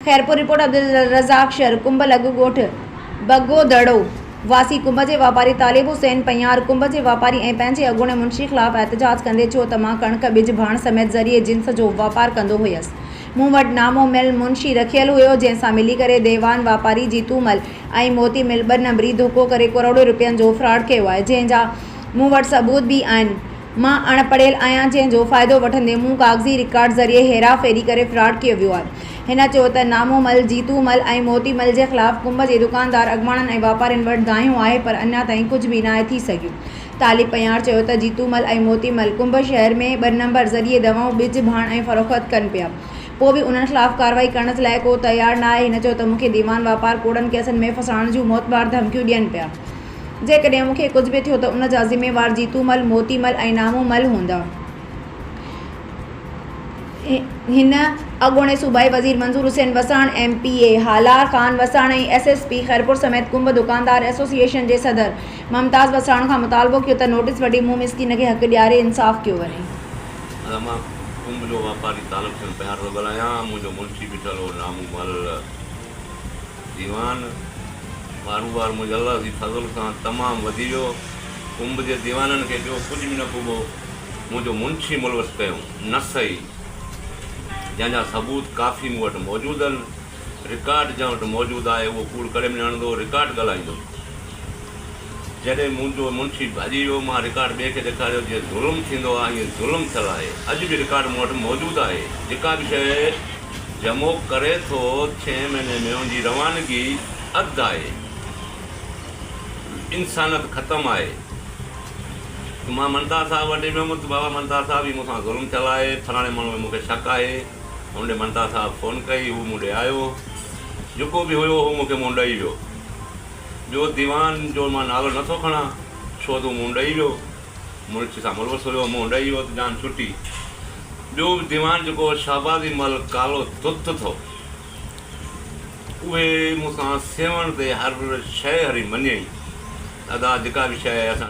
Khairpur, report, Abdul Razzaq شر، ڪنب لڳ ڳوٺ بگو دڙو واسي ڪنب جي واپاري طالب حسين پنهيار ڪنب جي واپاري ۽ پنهنجي اڳوڻي منشي خلاف احتجاج ڪندي چيو ته مان ڪڻڪ ٻج ڀاڻ سميت ذريعي جنس جو واپار ڪندو هيس مون وٽ نامو مل منشي رکيل هيو جنهن سان ملي ڪري ديوان واپاري جيتو مل ۽ موتي مل ٻه نمبري ڌوڪو ڪري ڪروڙين روپين جو فراڊ ڪيو آهي جنهن جا مون وٽ ثبوت به آهن مان اڻ پڙهيل آهيان جنهن جو فائدو وٺندي مون ڪاغذي رڪارڊ ذريعي هيرا ڦيري ڪري فراڊ ڪيو ويو آهي. هن چيو ته نامو مل، جيتو مل ۽ موتي مل جي خلاف ڪنب جي دڪاندار اڳواڻن ۽ واپارين وٽ دانهيون آهي پر اڃا تائين ڪجهه به ناهي ٿي سگهيو. طالب پنهيار چيو ته جيتو مل ۽ موتي مل ڪنب شهر ۾ ٻه نمبر ذريعي دوائون، ٻج، ڀاڻ ۽ فروخت ڪن پيا پوء به انهن خلاف ڪارروائي ڪرڻ لاء ڪو تيار ناهي. هن چيو ته مون کي ديوان واپار ڪوڙن ڪيسن ۾ ڦاسائڻ جون موتمار ڌمڪيون ڏين پيا. جيڪڏهن مون کي ڪجهه به ٿيو ته ان جا ذميوار جيتو مل، موتي مل ۽ نامو مل هوندا. هن اڳوڻي صوبائي وزير Manzoor Hussain Wassan, M P A Halar Khan Wassan ۽ S S P Khairpur سميت ڪنب دڪاندار ايسوسيئيشن جي صدر ممتاز وساڻ کان مطالبو ڪيو ته نوٽيس وٺي مون مسڪين کي حق ڏياري انصاف ڪيو وڃي. ادا مان ڪنب جو واپاري طالب حسين پنهيار ٿو ڳالهايان منهنجو منشي بيٺل هو نامو مل. ديوان، ڪاروبار منهنجي الله جي فضل سان تمام وڌي ويو. ڪنب جي ديوانن کي ٻيو ڪجهه به نه پڳو، منهنجو منشي ملوث ڪيائون، نه سهي، جنهن جا ثبوت ڪافي مون وٽ موجود آهن. رڪارڊ جنهن وٽ موجود آهي، اهو ڪوڙ ڪڏهن به نه هڻندو، رڪارڊ ڳالهائيندو. جڏهن منهنجو منشي ڀڄي ويو، مان رڪارڊ ٻئي کي ڏيکاريو، جيئن ظلم ٿيندو آهي، ائين ظلم ٿيل آهي. اڄ به رڪارڊ مون وٽ موجود آهي. جيڪا به شيء جمعو ڪري ٿو، ڇهين مهيني ۾ ان جي روانگي اڌ آهي. انسانيت ختم آهي. ته مان منتاز صاحب وٽ ويم ته بابا منتاز صاحب هي مون سان ظلم ٿيل آهي، فلاڻي ماڻهو ۾ مون کي شڪ آهي. هن ڏي منتاز صاحب فون ڪئي، هو مون ڏي آيو. جيڪو به هيو هو مون کي منهن ڏئي ويو. ٻيو ديوان جو مان نالو نه ٿو کڻان، ڇو ته هو منهن ڏئي ويو. ملچ سان ملوث هيو، منهن ڏئي ويو ته جان ڇٽي. ٻيو ديوان جيڪو شهبازي مل ڪالو تت ٿو، اهي مون سان سيوهڻ تي هر شيء هري مڃيائين ته ادا جيڪا به شيء آهي اسان.